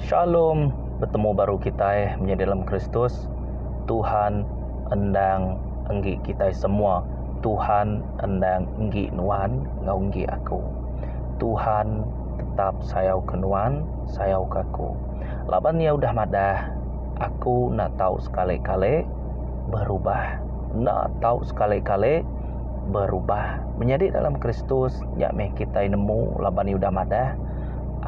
Shalom, betemu baru kitai menyadi dalam Kristus. Tuhan endang enggi kitai semua. Tuhan endang enggi nuan enggau enggi aku. Tuhan tetap sayau ke nuan, sayau ke aku. Laban iya udah madah, aku enda tau sekali-kali berubah. Enda tau sekali-kali berubah. Menyadi dalam Kristus, nya meh kitai nemu laban iya udah madah,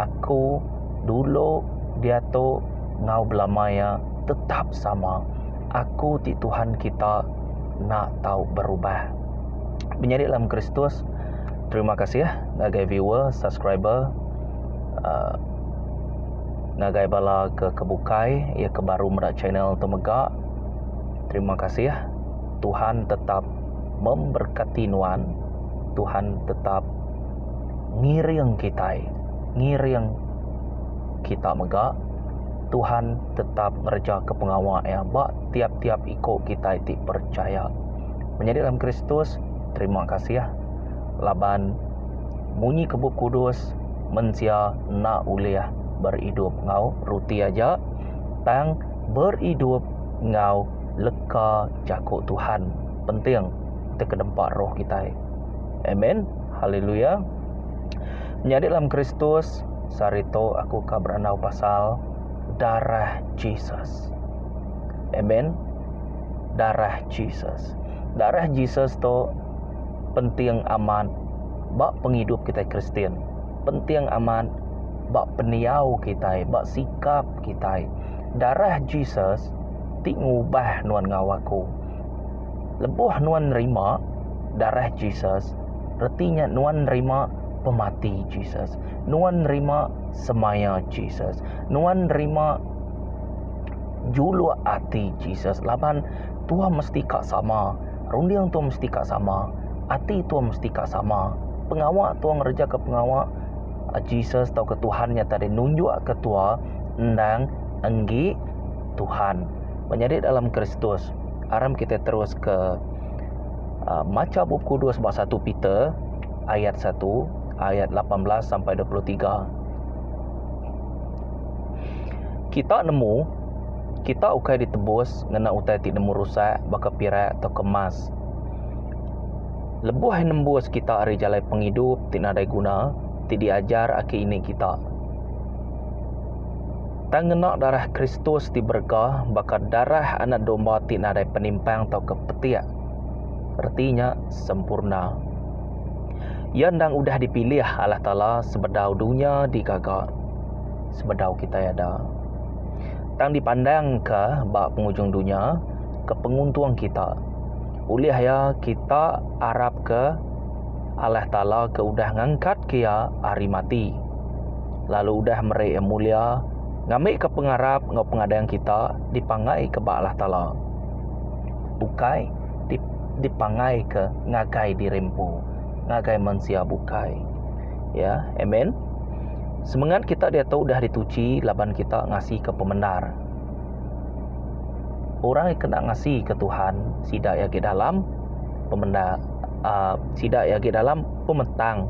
Aku dulu, diatu, enggau belama iya tetap sama. Aku ti Tuhan kita enda tau berubah. Menyadi dalam Kristus, terima kasih ngagai viewer, subscriber, uhh ngagai bala ke ke bukai iya ke baru meda channel tu mega. Terima kasih. Tuhan tetap memberkati nuan. Tuhan tetap ngiring kitai, ngiring kita mega Tuhan tetap ngerejaka pengawa iya ba tiap-tiap iku kitai ti perchaya. Menyadi dalam Kristus, terima kasih laban munyi ke Bup Kudus mensia enda ulih beridup enggau ruti aja tang beridup enggau leka jaku Tuhan. Penting tekenempa roh kitai. Amen. Haleluya. Menyadi dalam Kristus, sehari tu aku ka berandau pasal darah Jesus. Amen. Darah Jesus. Darah Jesus tu penting amat ba pengidup kitai Kristian. Penting amat ba pendiau kitai, ba sikap kitai. Darah Jesus ti ngubah nuan enggau aku. Lebuh nuan nerima darah Jesus, reti nya nuan nerima pemati Jesus. Nuan nerima semaya Jesus. Nuan nerima juluk ati Jesus laban tua mesti ka sama, runding tua mesti ka sama, ati tua mesti ka sama. Pengawa tua ngereja ke pengawa Jesus tauka Tuhan nya tadi nunjuk ke tua endang enggi Tuhan. Menyadi dalam Kristus. Aram kitai terus ke uh, macha Bup Kudus ba 1 Peter ayat 1 ayat 18 sampai 23. Kita nemu kita ukai ditebus ngena utai ti nemu rusak baka pirak tauka emas. Lebuh nembus kita ari jalai pengidup ti nadai guna ti diajar aki ini kita. Tang ngena darah Kristus ti berega baka darah anak domba ti nadai penimpang tauka petik, reti nya sempurna. Iya endang udah dipilih Allah Taala sebedau dunya digaga, sebedau kitai ada. Tang dipandangka ba pengujung dunya ke penguntung kita. Ulih iya kita arapka Allah Taala ke udah ngangkatka iya ari mati. lalu udah meri iya mulia ngambika pengarap enggau pengadang kita dipangaika ba Allah Taala. Ukai dipangaika ngagai diri empu, ngagai mensia bukai. Ya, amen. Semengat kita diatu udah dituchi laban kita ngasika pemendar. Orang ke enda ngasika Tuhan, sida iya agi dalam pemendar uhh sida iya agi dalam pemetang.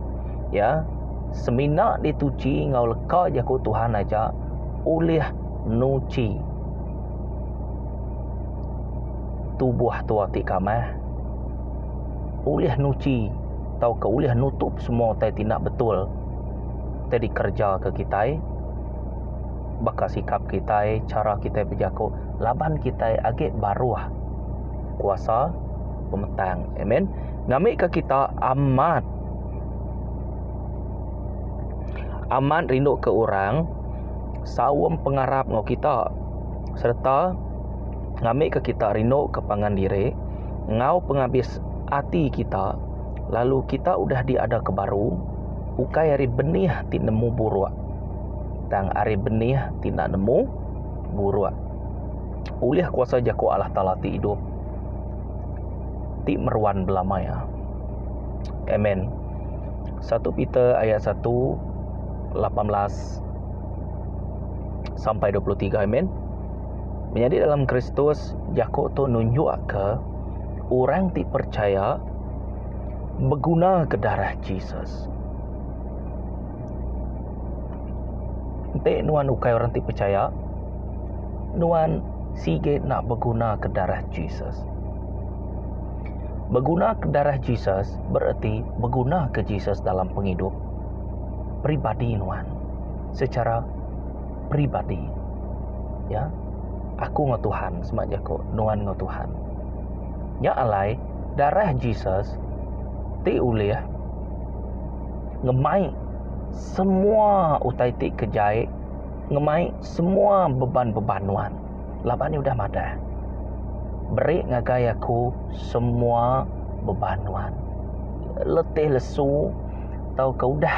Ya. Semina dituchi enggau leka jaku Tuhan aja ulih nuchi tubuh tua ti kamah, ulih nuchi tauka ulih nutup semua utai ti enda betul ti dikerejaka kitai baka sikap kitai, chara kitai bejaku laban kitai agi baruh kuasa pemetang. Amen. Ngambika kita amat Amat rindu ke orang saum pengarap enggau kita sereta ngambika kita rindu ke pangan diri enggau pengabis ati kita lalu kita udah diadaka baru ukai ari benih ti nemu buruk tang ari benih ti enda nemu buruk ulih kuasa jaku Allah Taala ti idup ti meruan belama iya. Amen. 1 Peter ayat 1 18 sampai 23 amen. Menyadi dalam Kristus jaku tu nunjukka orang ti percaya beguna ke darah Jesus. Enti nuan ukai orang ti pechaya, nuan sigi enda begunaka darah Jesus. Begunaka darah Jesus bereti begunaka Jesus dalam pengidup peribadi nuan secara peribadi. Ya. Aku enggau Tuhan sema jaku nuan enggau Tuhan. Nya alai darah Jesus ti ulih ngemai semua utai ti ke jai ngemai semua beban-beban nuan. Laban iya udah madah, Beri ngagai aku semua beban nuan. Letih lesu tauka udah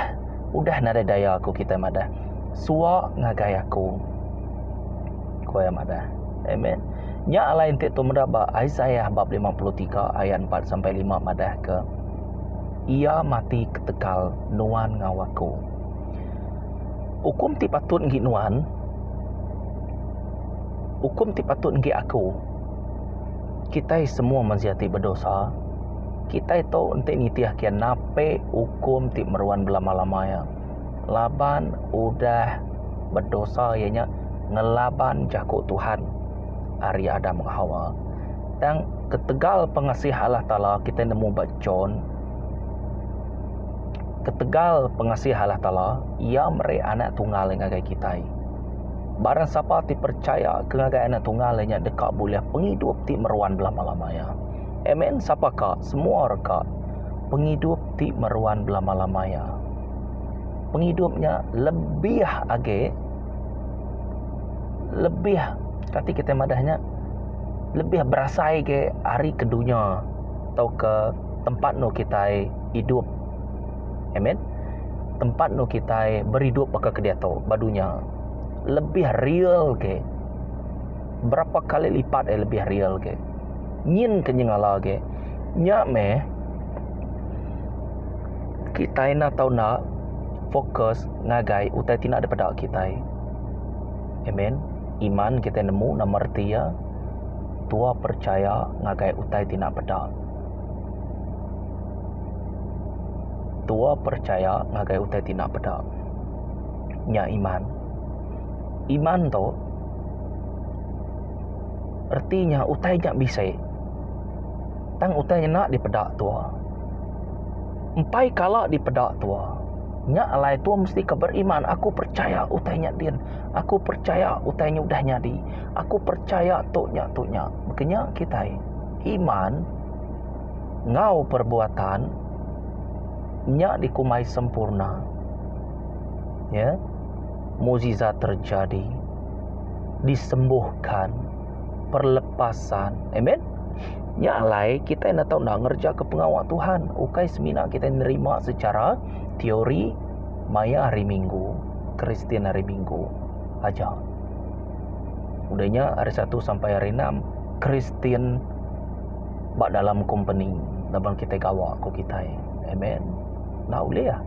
udah nadai daya ku kitai madah, Suwa ngagai aku. Ku iya madah. Amen. Nya alai enti tu meda ba Isaiah bab 53 ayat 4 sampai 5 madahka Iya mati ketegal nuan enggau aku. Ukum ti patut enggi nuan, ukum ti patut enggi aku. Kitai semua mensia ti bedosa, kitai tu enti nitih ke napi ukum ti meruan belama-lama iya. Laban udah bedosa iya nya ngelaban jaku Tuhan ari Adam enggau Hawa. Tang ketegal pengasih Allah Taala kitai nemu ba John ketegal pengasih Allah Taala iya meri anak tunggal iya ngagai kitai. Barang sapa ti percaya ke ngagai anak tunggal iya nya deka bulih pengidup ti meruan belama-lama iya. Amen sapa ka semua reka pengidup ti meruan belama-lama iya. Pengidup nya lebih agi lebih kati kitai madah nya lebih berasai agi ari ke dunya tauka tempat enu kitai idup. Amen. Tempat enu kitai beridup baka ke diatu ba dunya lebih real agi. Berapa kali lipat iya lebih real agi. Nyin ke nyengala agi. Nya meh kitai enda tau enda fokus ngagai utai ti enda dipeda kitai. Amen. Iman kitai nemu nama reti iya, tua percaya ngagai utai ti enda peda. Tua percaya ngagai utai ti enda peda. Nya iman. Iman tu reti nya utai nya bisi tang utai nya enda dipeda tua. Empai kala dipeda tua. Nya alai tua mesti ke beriman aku percaya utai nya din. Aku percaya utai nya udah nyadi. Aku percaya tu nya tu nya. Baka nya kitai iman enggau perbuatan nya dikumbai sempurna. Ya. Mukjizat terjadi. Disembuhkan. Perlepasan. Amen. Nya alai kitai enda tau enda ngereja ke pengawa Tuhan. Ukai semina kitai nerima secara teori maya hari minggu. Kristian hari minggu aja. Udah nya hari satu sampai hari enam Kristian ba dalam kompeni laban kitai gawa ku kitai. Amen. Enda ulih.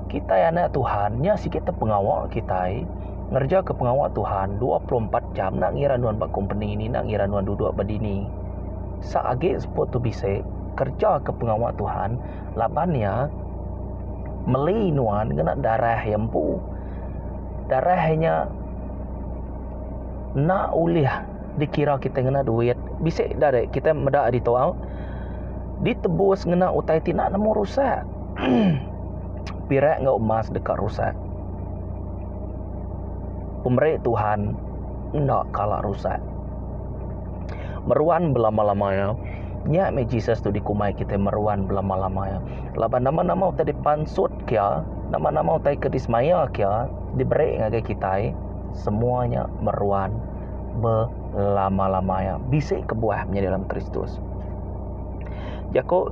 Kitai anak Tuhan nya sigi te pengawa kitai ngereja ke pengawa Tuhan 24 jam enda ngira nuan ba kompeni ni enda ngira nuan duduk ba dini. Sa agi seput tu bisi kerja ke pengawa Tuhan laban iya meli nuan ngena darah iya empu. Darah iya nya enda ulih dikira kitai ngena duit. Bisi da deh kitai meda ditu au ditebus ngena utai ti enda nemu rusak. Pirak enggau emas deka rusak. Pemeri Tuhan enda kala rusak. Meruan belama-lama iya. Nya meh Jesus tu dikumbai kitai meruan belama-lama iya. Laban nama-nama utai dipansut kia, nama-nama utai ke disemaya kia diberi ngagai kitai, semua nya meruan belama-lama iya. Bisi kebuah menyadi dalam Kristus. Jaku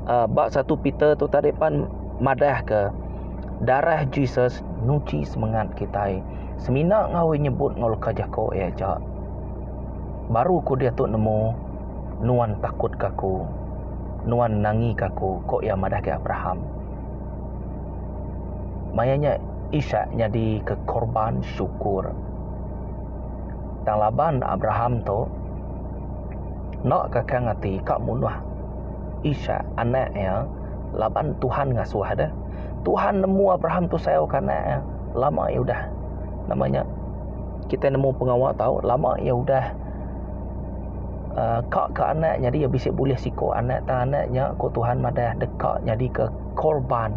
uh, ba satu Peter tu tadi pan madah ke darah Jesus nuchi semengat kitai. Semina enggau nyebut enggau leka jaku iya aja. Baru ku diatu nemu nuan takut ke aku. Nuan nangi ke aku, ko iya madah ke Abraham. Maya nya Ishak nyadi ke korban syukur. Tang laban Abraham tu enda kakang ati ka munuh Ishak anak iya laban Tuhan ngasuh deh. Tuhan nemu Abraham tu sayau ke anak iya. Lama iya udah. Nama nya kitai nemu pengawa tau lama iya udah uhh ka ke anak nyadi iya bisi bulih siko anak tang anak nya ku Tuhan madah deka nyadi ke korban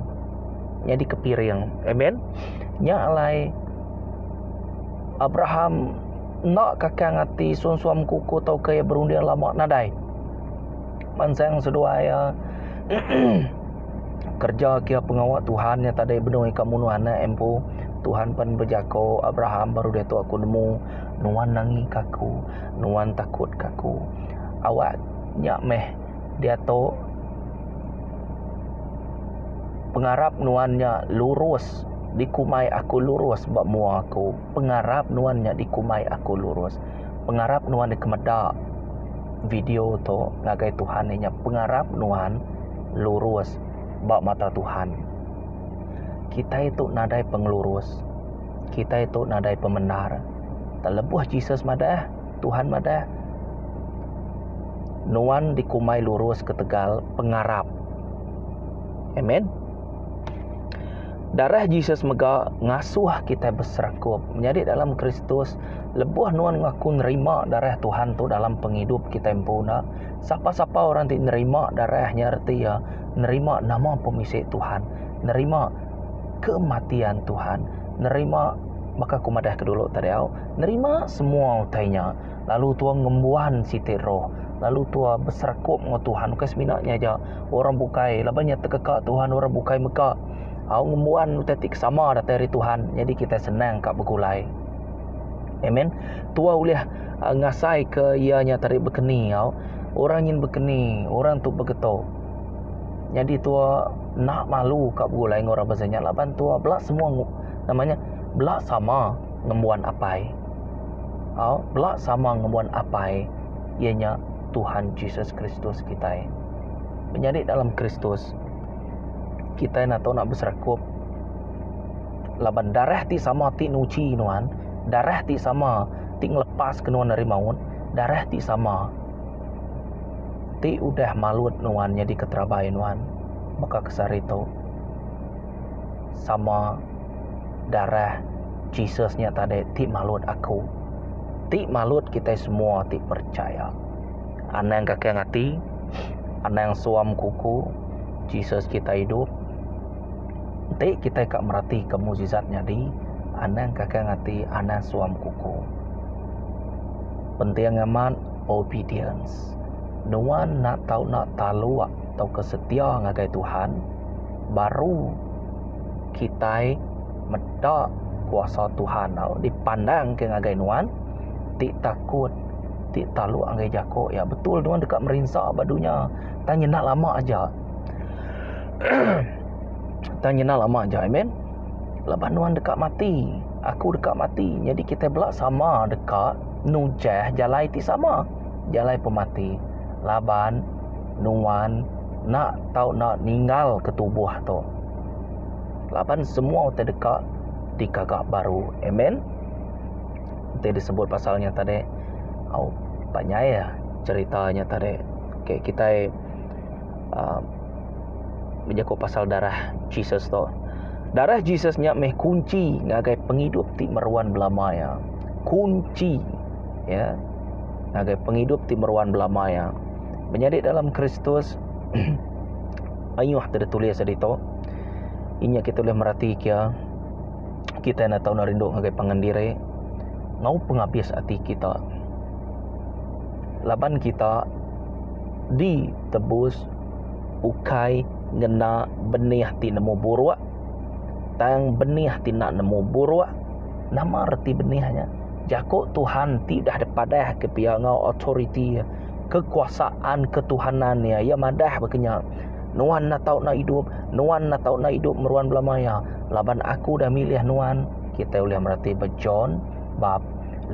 nyadi ke piring. Amen. Nya alai Abraham enda kakang ati suam-suam kuku tauka iya berunding lama nadai. Mansang seduai iya kereja ke pengawa Tuhan nya tadi benung ika munuh anak empu. Tuhan pan bejako Abraham baru diatu aku nemu nuan nangi ka aku, nuan takut ka aku. Awak nya meh diatu pengarap nuan nya lurus dikumbai aku lurus ba mua aku. Pengarap nuan nya dikumbai aku lurus. Pengarap nuan dikemeda. Video tu ngagai Tuhan inya pengarap nuan lurus ba mata Tuhan. Kitai tu nadai pengelurus. Kitai tu nadai pemendar. Tang lebuh Jesus madah, Tuhan madah nuan dikumbai lurus ketegal pengarap. Amen. Darah Jesus mega ngasuh kitai beserakup menyadi dalam Kristus lebuh nuan ngaku nerima darah Tuhan tu dalam pengidup kitai empu ne. Sapa-sapa orang ti nerima darah nya reti iya nerima nama pemisi Tuhan, nerima kematian Tuhan, nerima baka ku madah ke dulu tadi au, nerima semua utai nya lalu tua ngembuan siti roh lalu tua beserakup enggau Tuhan bukai semina nya aja. Orang bukai laban nya tekeka Tuhan orang bukai mega au ngembuan utai ti sama datai ari Tuhan nyadi kitai senang ka begulai. Amen. Tua ulih uh, ngasai ke iya nya tadi bekeni au. Orang nyin bekeni, orang tu begeto. Nyadi tua nak malu ka begulai enggau orang bansa nya laban tua bela semua namanya bela sama ngembuan apai. Au, bela sama ngembuan apai iya nya Tuhan Jesus Kristus kitai. Menyadi dalam Kristus, kitai enda tau nak beserakup laban darah ti sama ti nuchi nuan, darah ti sama ti ngelepaska nuan ari maut, darah ti sama ti udah malut nuan nyadi ke terabai nuan baka ke sehari tu. Sama darah Jesus nya tadi ti malut aku, ti malut kitai semua ti percaya. Anang kakang ati, anang suam kuku, Jesus kitai idup. Enti kitai ka meratika mukjizat nyadi, anang kakang ati, anang suam kuku. Penting amat obedience. Nuan enda tau enda taluk tauka setia ngagai Tuhan baru kitai meda kuasa Tuhan tau dipandangka ngagai nuan ti takut. ti taluk ngagai jako iya betul nuan deka merinsa ba dunya tang nyenda lama aja tang nyenda lama aja amen laban nuan deka mati aku deka mati nyadi kitai bela sama deka nujah jalai ti sama jalai pemati laban nuan enda tau enda ninggal ke tubuh tu laban semua utai deka digaga baru amen. Enti disebut pasal nya tadi au panjai ah cerita nya tadi. Okay kitai uhh bejaku pasal darah Jesus tu. Darah Jesus nya meh kunchi ngagai pengidup ti meruan belama iya. Kunchi ya ngagai pengidup ti meruan belama iya. Menyadi dalam Kristus mayuh ti ditulis ditu. Inya kita ulih merati kia. Kitai enda tau rindu ngagai pangan diri enggau pengabis ati kita laban kita ditebus ukai ngena benih ti nemu buruk tang benih ti enda nemu buruk. Nama reti benih nya? Jaku Tuhan ti udah dipadah ke pia enggau authority kekuasaan ketuhanan iya, iya madah baka nya. Nuan enda tau enda idup, nuan enda tau enda idup meruan belama iya. Laban aku udah milih nuan, kitai ulih mereti ba John bab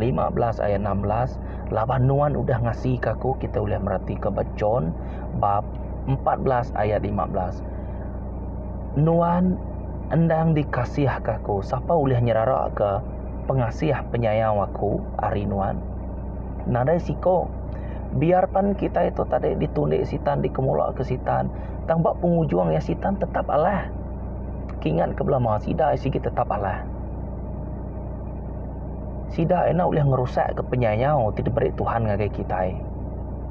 15 ayat 16, laban nuan udah ngasika aku, kitai ulih meretika ba John bab 14 ayat 15. Nuan endang dikasihka aku, sapa ulih nyeraraka pengasih penyayau aku ari nuan? Nadai siko. Biar pan kitai tu tadi ditundi sitan dikemula ke sitan tang ba pengujung iya sitan tetap alah. Kingat ke belama sida sigi tetap alah. Sida enda ulih ngerusakka penyayau ti diberi Tuhan ngagai kitai.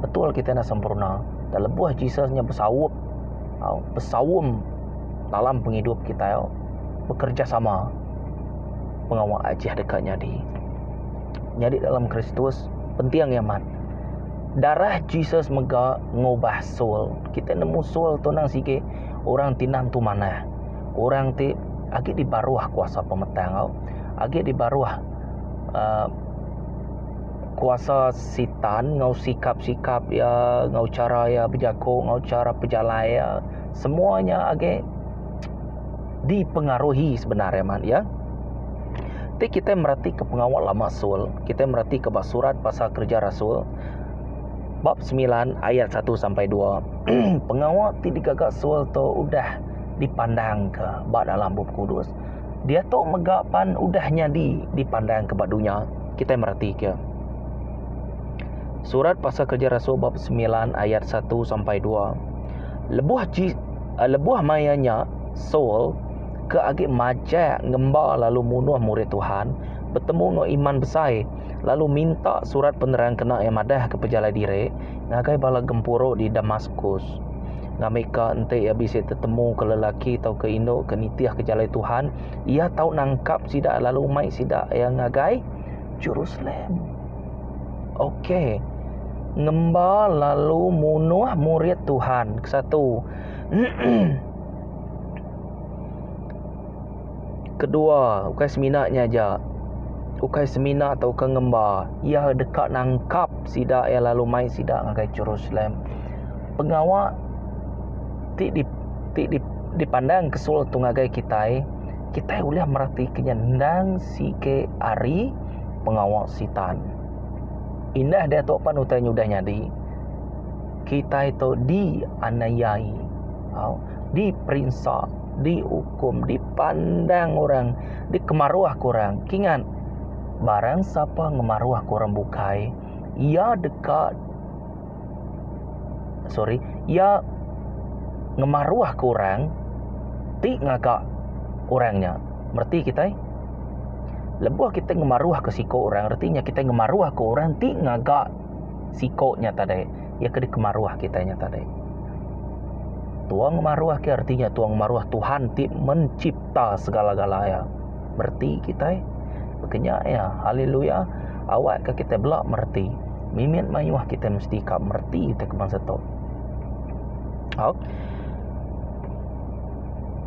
Betul kitai enda sempurna. Tang lebuh Jesus nya besaup au besaum dalam pengidup kitai au bekerejasama pengawa ajih deka nyadi. Nyadi dalam Kristus penting iya amat. Darah Jesus mega ngubah Saul. Kitai nemu Saul tu endang sigi orang ti enda entu manah. Orang ti agi dibaruh kuasa pemetang au. Agi dibaruh uhh kuasa sitan enggau sikap-sikap iya enggau chara iya bejaku enggau chara pejalai iya semua nya agi dipengaruhi sebenar iya man iya. Ti kitai meratika pengawa lama Saul, kitai meratika ba surat pasal kereja rasul bab semilan ayat satu sampai dua pengawa ti digaga Saul tu udah dipandangka ba dalam Bup Kudus. Diatu mega pan udah nyadi dipandangka ba dunya kitai meratika. Surat pasal kereja rasul bab semilan ayat satu sampai dua. Lebuh Ji lebuh maya nya Saul ke agi majak ngemba lalu munuh murid Tuhan betemu enggau iman besai lalu minta surat penerang kena iya madahka pejalai diri ngagai bala gempuru di Damaskus. Ngambika enti iya bisi tetemuka lelaki tauka indu ke nitihka jalai Tuhan, iya tau nangkap sida lalu mai sida iya ngagai Jerusalem. Okey. Ngemba lalu munuh murid Tuhan. Kesatu. Kedua, ukai semina nya aja. Ukai semina tauka ngemba, iya deka nangkap sida iya lalu mai sida ngagai Jerusalem. Pengawa ti di ti di dipandang kesul tu ngagai kitai, kitai ulih meratika nya endang sigi ari pengawa sitan. Indah diatu pan utai nya udah nyadi, kitai tu dianiaya au diperinsa, diukum, dipandang orang, dikemaruhka orang. Kingat, barang sapa ngemaruhka orang bukai, iya deka sorry, iya ngemaruhka orang ti ngaga orang nya. Mereti kitai? Lebuh kitai ngemaruhka siku orang, reti nya kitai ngemaruhka orang ti ngaga siko nya tadi. Iya ke dikemaruh kitai nya tadi. Tua ngemaruh ke reti nya tua ngemaruh Tuhan ti mencipta segala-gala iya. Mereti kitai? Baka nya iya. Haleluya. Awakka kitai bela mereti. Mimit mayuh kitai mesti ka mereti utai ke bansa tu. Au.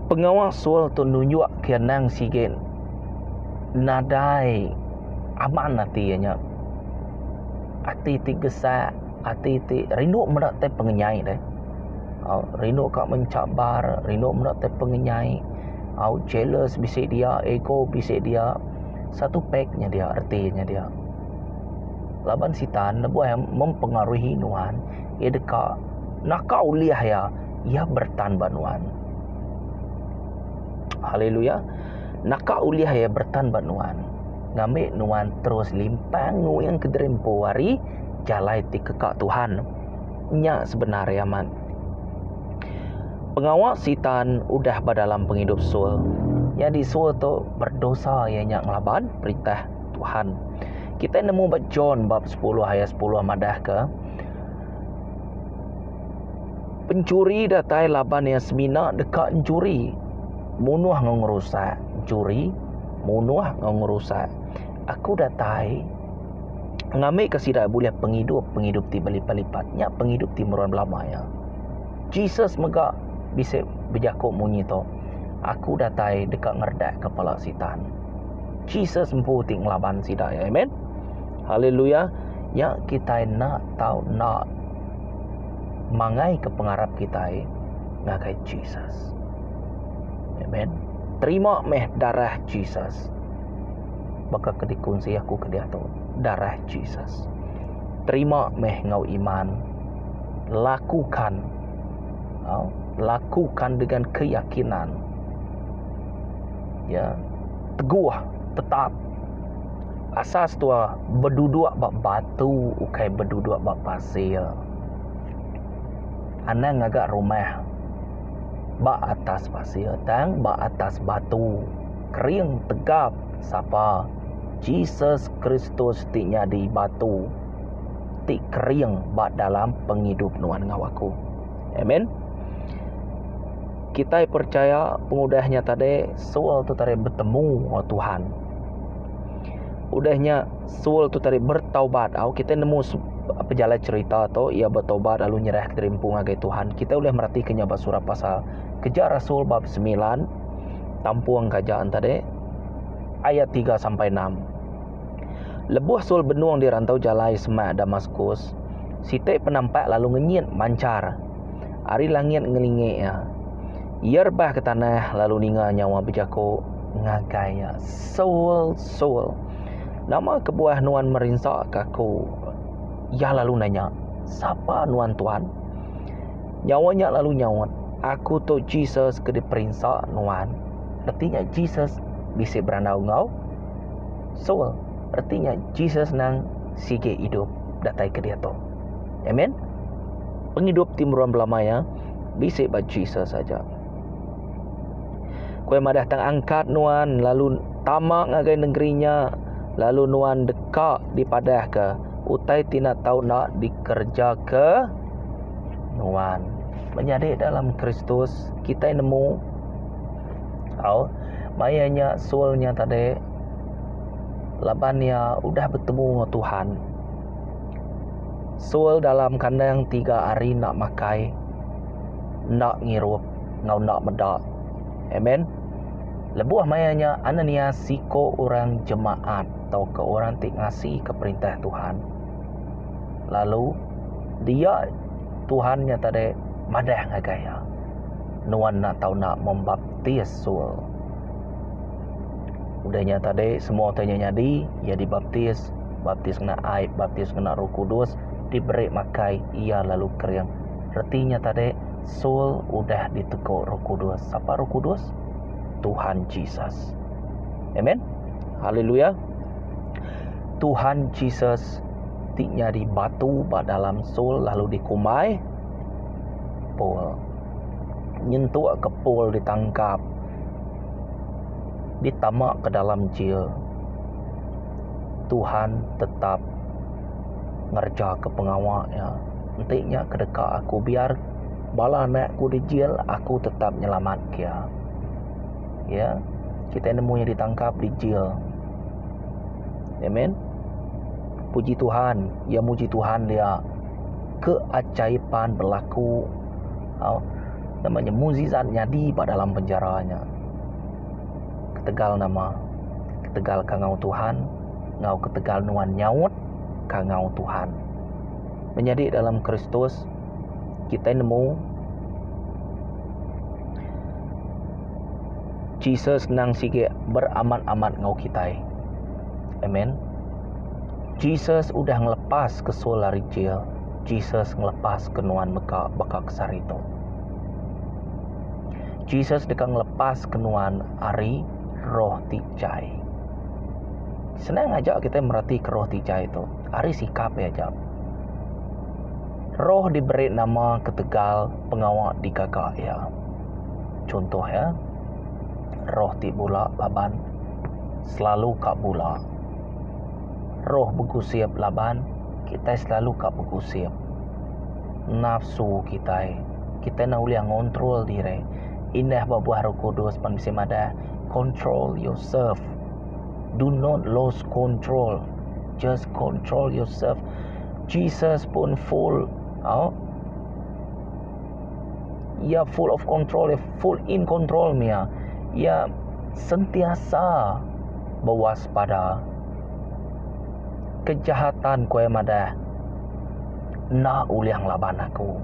Pengawa Saul tu nunjuk ke anang sigi nadai aman ati iya nya. Ati ti gesak, ati ti rindu meda tai pengenyai deh. Au rindu ka mencabar, rindu meda tai pengenyai. Au jealous bisi dia, ego bisi dia. Satu pack nya dia reti nya dia. Laban sitan lebuh iya mempengaruhi nuan, iya deka naka ulih iya, iya beretan ba nuan. Haleluya. Naka ulih iya beretan ba nuan. Ngambi nuan terus limpang nguing kediri empu ari jalai ti keka Tuhan. Nya sebenar iya amat. Pengawa Sitan udah ba dalam pengidup Saul. Nyadi Saul tu berdosa iya nya ngelaban perintah Tuhan. Kitai nemu ba John bab sepuluh ayat sepuluh madahka Penchuri datai laban iya semina deka enchuri, munuh enggau ngerusak, enchuri, munuh enggau ngerusak. Aku datai ngambika sida bulih pengidup, pengidup ti belipat-lipat. Nya pengidup ti meruan belama iya. Jesus mega bisi bejaku munyi tu, Aku datai deka ngeredakka pala Sitan. Jesus empu ti ngelaban sida iya. Amen. Haleluya. Nya kitai enda tau enda mangaika pengarap kitai ngagai Jesus. Amen. Terima meh darah Jesus. Baka ke dikunsi aku ke diatu, darah Jesus. Terima meh enggau iman. Lakukan. Au, lakukan dengan keyakinan. Ya. Teguh, tetap. Asas tua beduduk ba batu ukai beduduk ba pasir. Anang ngaga rumah ba atas pasir tang ba atas batu. Kering tegap sapa? Jesus Kristus ti nyadi batu ti kering ba dalam pengidup nuan enggau aku. Amen. Kitai percaya pengudah nya tadi Saul tu tadi betemu enggau Tuhan. Udah nya Saul tu tadi bertaubat. Au kitai nemu pejalai cerita tu iya bertobat lalu nyerah ke diri empu ngagai Tuhan. Kitai ulih meratika nya ba surah pasal Keja Rasul bab semilan tampung ka aja tadi ayat tiga sampai enam. Lebuh Saul benung di rantau jalai semak Damaskus, siti penampak lalu ngenyit manchar ari langit ngelingi iya. Iya rebah ke tanah lalu ninga nyawa bejaku ngagai iya, Saul, Saul, nama kebuah nuan merinsaka aku? Iya lalu nanya, Sapa nuan, Tuan? Nyawa nya lalu nyaut, Aku tu Jesus ke diperinsa nuan. Reti nya Jesus bisi berandau enggau Saul. Reti nya Jesus nang sigi idup datai ke diatu. Amen. Pengidup ti meruan belama iya bisi ba Jesus aja. Ku iya madah tang angkat nuan lalu tama ngagai nengeri nya lalu nuan deka dipadahka utai ti enda tau enda dikerejaka nuan. Menyadi dalam Kristus kitai nemu au maya nya Saul nya tadi laban iya udah betemu enggau Tuhan. Saul dalam kandang tiga hari enda makai, enda ngirup enggau enda meda. Amen. Lebuh maya nya Ananias siko orang jemaat tauka orang ti ngasika perintah Tuhan. Lalu dia Tuhan nya tadi madah ngagai iya, Nuan enda tau enda membaptis Saul. Udah nya tadi semua utai nya nyadi, iya dibaptis, baptis ngena ai, baptis ngena Roh Kudus, diberi makai, iya lalu kering. Reti nya tadi Saul udah ditegu Roh Kudus. Sapa Roh Kudus? Tuhan Jesus. Amen. Haleluya. Tuhan Jesus ti nyadi batu ba dalam Saul lalu dikumbai Paul. Nyentuk ke Paul ditangkap ditama ke dalam jil. Tuhan tetap ngereja ke pengawa iya. Enti nya ke deka aku biar bala anak ku dijil aku tetap nyelamat ke iya. Ya. Kitai nemu iya ditangkap dijil. Amen. Puji Tuhan, iya muji Tuhan dia. Keajaiban berlaku. Au, nama nya mukjizat nyadi ba dalam penjara nya. Ketegal nama? Ketegal kangau Tuhan enggau ketegal nuan nyaut kangau Tuhan. Menyadi dalam Kristus, kitai nemu Jesus nang sigi beramat-amat enggau kitai. Amen. Jesus udah ngelepas ke Saul ari jil. Jesus ngelepas ke nuan mega baka ke sehari tu. Jesus deka ngelepas ke nuan ari roh ti jai. Senang aja kitai mereti ke roh ti jai tu. Ari sikap iya aja. Roh diberi nama ketegal pengawa digaga iya. Chunto iya, roh ti bula laban selalu ka bula. Roh begusip laban kitai selalu ka begusip. Nafsu kitai, kitai enda ulih ngontrol diri. Indah ba buah Roh Kudus pan bisi madah control yourself. Do not lose control. Just control yourself. Jesus pun full au Iya full of control, iya full in control mia. Iya sentiasa berwaspada. Kejahatan ku iya madah enda ulih ngelaban aku.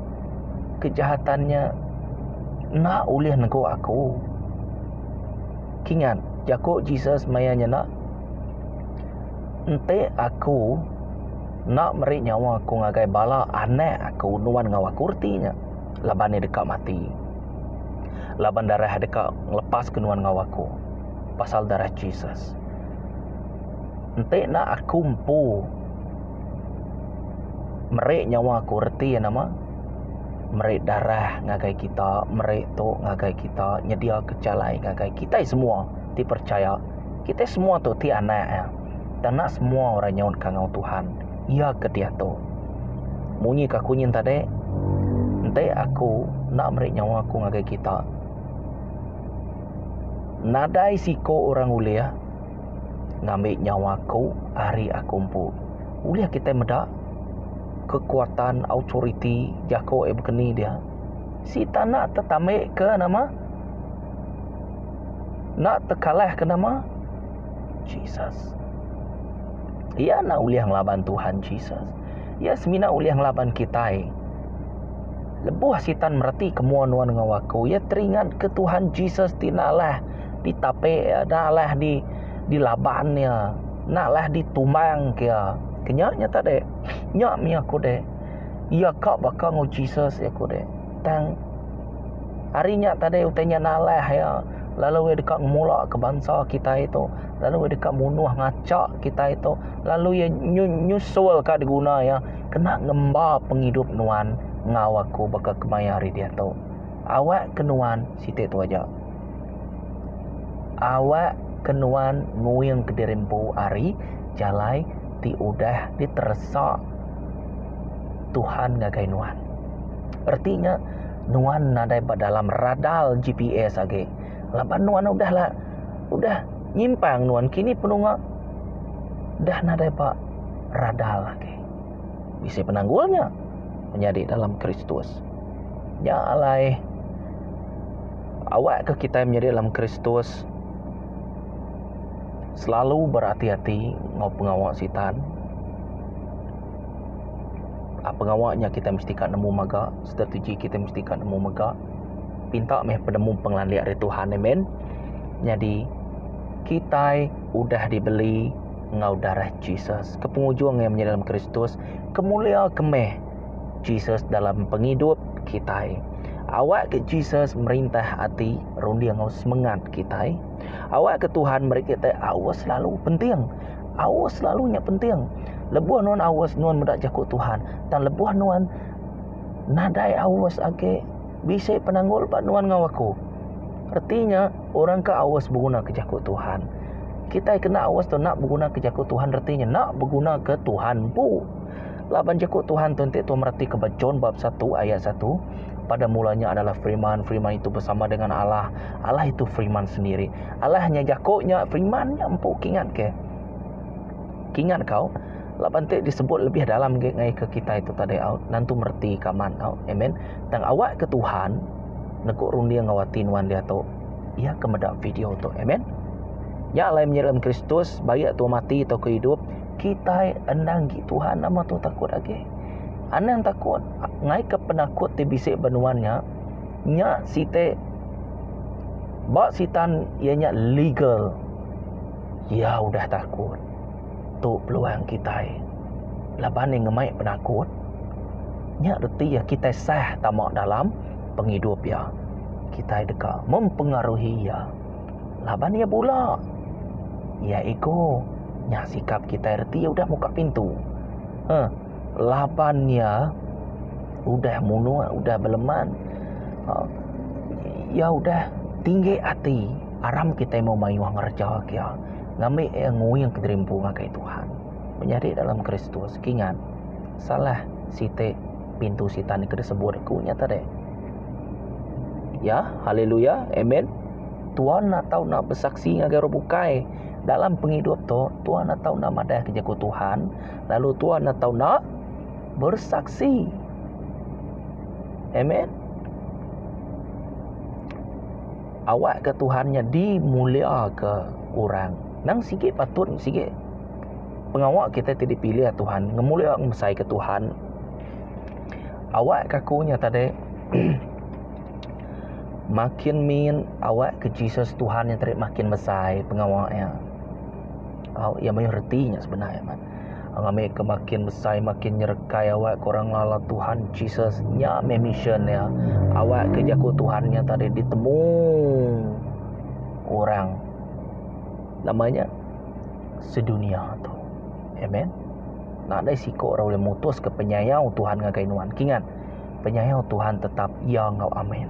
Kejahatan nya enda ulih nego aku. Kingat jaku Jesus maya nya enda enti aku enda meri nyawa aku ngagai bala anak aku nuan enggau aku reti nya laban iya deka mati. Laban darah deka ngelepaska nuan enggau aku pasal darah Jesus. Enti enda aku empu meri nyawa aku reti iya nama meri darah ngagai kita meri tu ngagai kita nyediaka jalai ngagai kitai semua ti percaya kitai semua tu ti anak iya. Tang enda semua orang nyaut kangau Tuhan. Iya ke diatu. Munyi ke aku nyin tadi, enti aku enda meri nyawa aku ngagai kita, nadai siko orang ulih ngambi nyawa aku ari aku empu. Ulih kitai meda kekuatan authority jako iya bekeni dia. Sitan enda tetambi ke nama? Enda tekalah ke nama? Jesus. Iya enda ulih ngelaban Tuhan Jesus. Iya semina ulih ngelaban kitai. Lebuh Sitan meretika mua nuan enggau aku, iya teringatka Tuhan Jesus ti enda alah ditapi iya, enda alah di dilaban iya, enda alah ditumbangka iya. Ke nya nya tadi. Nya mih aku deh. Iya ka baka enggau Jesus iya ku deh. Tang ari nya tadi utai nya enda alah iya lalu iya deka ngemula ke bansa kitai tu lalu iya deka munuh ngacha kitai tu lalu iya nyusul ka diguna iya kena ngemba pengidup nuan enggau aku baka kemaya hari diatu. Awak ke nuan siti tu aja. Awak ke nuan nguing kediri empu ari jalai ti udah diteresa Tuhan ngagai nuan. Reti nya nuan nadai ba dalam radar GPS agi laban nuan udah la udah nyimpang nuan kini penunga dah nadai ba radar agi. Bisi penanggul nya menyadi dalam Kristus. Nya alai awak ke kitai menyadi dalam Kristus selalu berati-ati enggau pengawa sitan. Pengawa nya kitai mesti ka nemu mega, strategi kitai mesti ka nemu mega. Pinta meh penemu pengelandik ari Tuhan amen. Nyadi kitai udah dibeli enggau darah Jesus. Ke pengujung iya menyadi dalam Kristus, kemulia ke meh Jesus dalam pengidup kitai. Awak ke Jesus merintah ati, runding enggau semengat kitai. Awak ke Tuhan meri kitai aus selalu penting. Aus selalu nya penting. Lebuh nuan aus nuan meda jaku Tuhan. Tang lebuh nuan nadai aus agi bisi penanggul ba nuan enggau aku. Reti nya orang ke aus beguna ke jaku Tuhan. Kitai kena aus tu enda beguna ke jaku Tuhan reti nya enda beguna ke Tuhan empu. Laban jaku Tuhan tu enti tuan mereti ke ba John bab satu ayat satu pada mulanya adalah firman, firman itu bersama dengan Allah, Allah itu firman sendiri. Allah nya jaku nya firman nya empu kingat ke. Kingat kau laban ti disebut lebih dalam ge ngai ke kitai tu tadi au nantu mereti ka man au. Amen. Tang awak ke Tuhan negu runding enggau ati nuan diatu iya ke meda video tu. Amen. Nya alai menyadi dalam Kristus baik tua mati tauka idup kitai endang gi Tuhan nama tu takut agi. Anang takut ngai ke penakut ti bisi ba nuan nya nya siti ba sitan iya nya legal. Iya udah takut. Tu peluang kitai laban iya ngemai penakut nya reti iya kitai sah tama dalam pengidup iya. Kitai deka mempengaruhi iya laban iya bula. Iya ego nya sikap kitai reti iya udah muka pintu. Huh laban iya udah munuh udah beleman uhh iya udah tinggi ati aram kitai meh mayuh ngereja ke iya ngambi iya nguing kediri empu ngagai Tuhan. Menyadi dalam Kristus kingat salah siti pintu sitan ke disebut aku nya tadi. Ya haleluya amen. Tuan enda tau enda besaksi ngagai orang bukai dalam pengidup tu tuan enda tau enda madah ke jaku Tuhan lalu tuan enda tau enda bersaksi. Amen. Awak ke Tuhan nya dimulia ke orang. Nang sigi patut sigi pengawa kita ti dipilih Tuhan ngemulia ngemesai ke Tuhan. Awak ke aku nya tadi makin min awak ke Jesus Tuhan nya tadi makin besai pengawa iya. Au iya mayuh reti nya sebenar iya. Ngambi ke makin besai makin nyerekai awak ke orang ngelala Tuhan Jesus nya meh mission iya. Awak ke jaku Tuhan nya tadi ditemu orang nama nya sedunia tu. Amen. Nadai siko orang ulih mutus ke penyayau Tuhan ngagai nuan. Kingat penyayau Tuhan tetap ya enggau amen.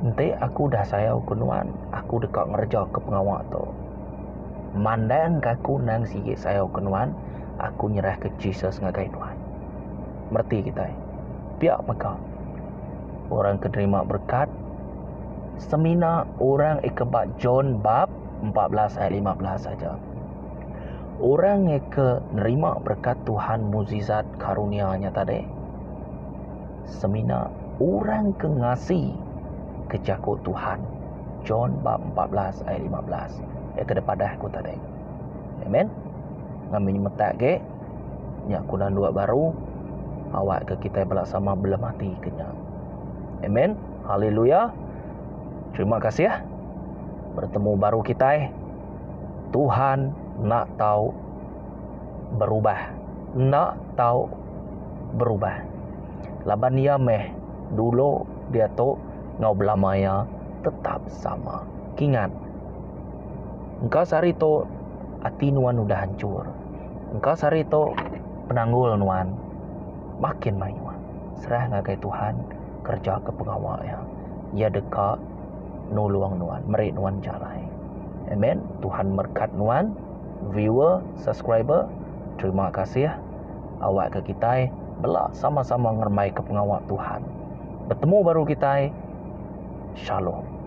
Enti aku udah sayau ke nuan, aku deka ngereja ke pengawa tu. Mandangka aku endang sigi sayau ke nuan, aku nyerahka Jesus ngagai nuan. Mereti kitai. Pia mega, orang ke nerima berekat semina orang eke ba John bab 14 ayat 15 aja. Orang eke nerima berekat Tuhan mukjizat karunia nya tadi semina orang ke ngasi ke jaku Tuhan. John bab 14 ayat 15. Iya ke dipadah ku tadi. Amen. Ngambi nyemetak agi nya ku nandu baru awak ke kitai bela sama belemati ke nya. Amen. Haleluya. Terima kasih. Bertemu baru kitai. Tuhan enda tau berubah. Enda tau berubah. Laban iya meh dulu diatu enggau belama iya tetap sama. Kingat, engka sehari tu ati nuan udah hancur. Engka sehari tu penanggul nuan makin mayuh. Serah ngagai Tuhan kereja ke pengawa iya. Iya deka nulung nuan, meri nuan jalai. Amen. Tuhan merkat nuan, viewer, subscriber. Terima kasih. Awakka kitai bela sama-sama ngerembaika pengawa Tuhan. Betemu baru kitai. Shalom.